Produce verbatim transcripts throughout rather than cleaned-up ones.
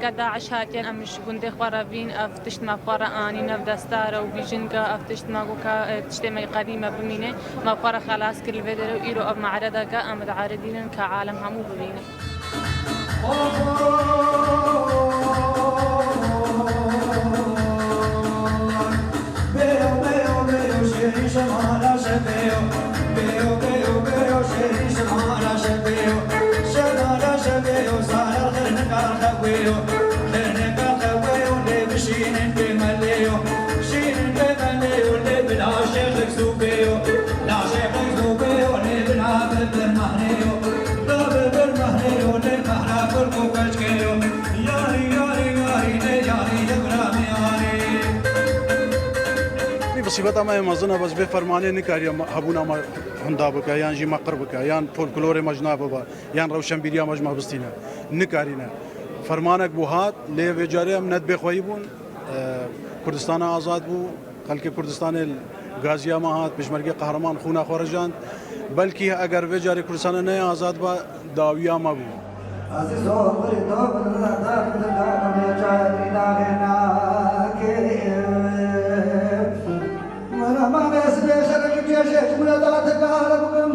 Ke DAIŞ hatiye, em ji gundê xwe re vîn, ev tişt me bi xwe re anîn, ev destare û bîjinga, ev tişt me got ke, e, tiştê me qedîme bimîne, me bi xwe re xelas kir li vê derê û îro ev me'redeke em di'eridînin ke alem hemû bibîne. Vî musîbeta me yê mezin e, bes vê fermanê nikariye me, hebûna me hunda bike, yan jî me qir bike, yan folklorê me ji nav bibe, yan rewşenbîriya me ji me bistîne. Nikarîne. Fermanek bû hat, lê vê carê em ne di bêxweyî bûn. E, Kurdistana azad bû. Xelkê Kurdistanê li gaziya me hat, pêşmergê qehreman xûna xwe rijand. Belkî eger vê carê Kurdistana neyê azad ba, dawiya me bû. Ezîz oxirî to bin rehber bin daxê nake. Wena ma bes bê xerek cêşê cumle da te kare bikim.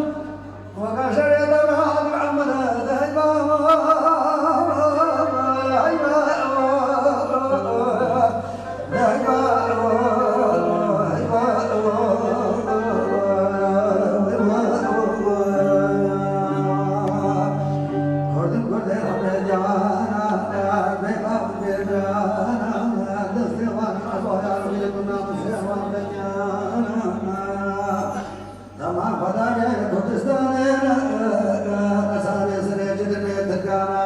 Dema Xwedayê Kurdistanê, qesarê serê cidinê Tirkana.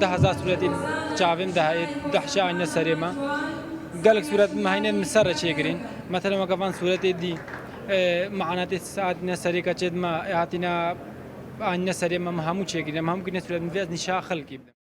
Deh hezar sûretê çavê min de heye, dehşe anîne serê me. Gelek sûret me heyne min ser re çêkirîn. Metelen weke van sûretê dî, e, me'anatê saet ne serê keçê me hatîne anîne serê me, me hemû çêkirîn. Me hemû kirîne sûret, min vê ez nîşa xelkî bidem.